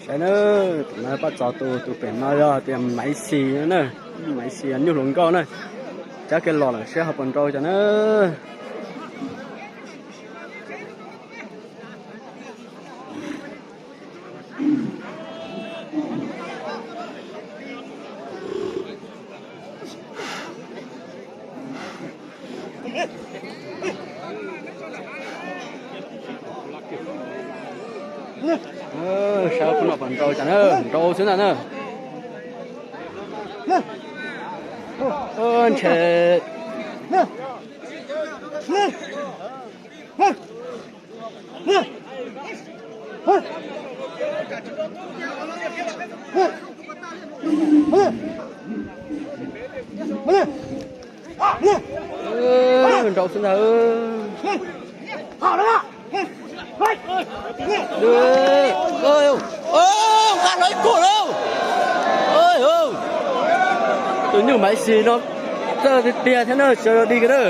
Cov na, tus no pab txog tus, tus pem no yog tias Maiv Xis na, Maiv Xis nyuj hluas nkauj na, cab kiag los lawm saib ho puas nrau cov na. Saib puas nrau cas na, nrau xwb ntag na. Ntshe nrau xwb ntag. Nqa hlo ib kuam lauj. Tus nyuj Maiv Xis no txawj tiag tiag thiab na, sawv daws dig kiag na.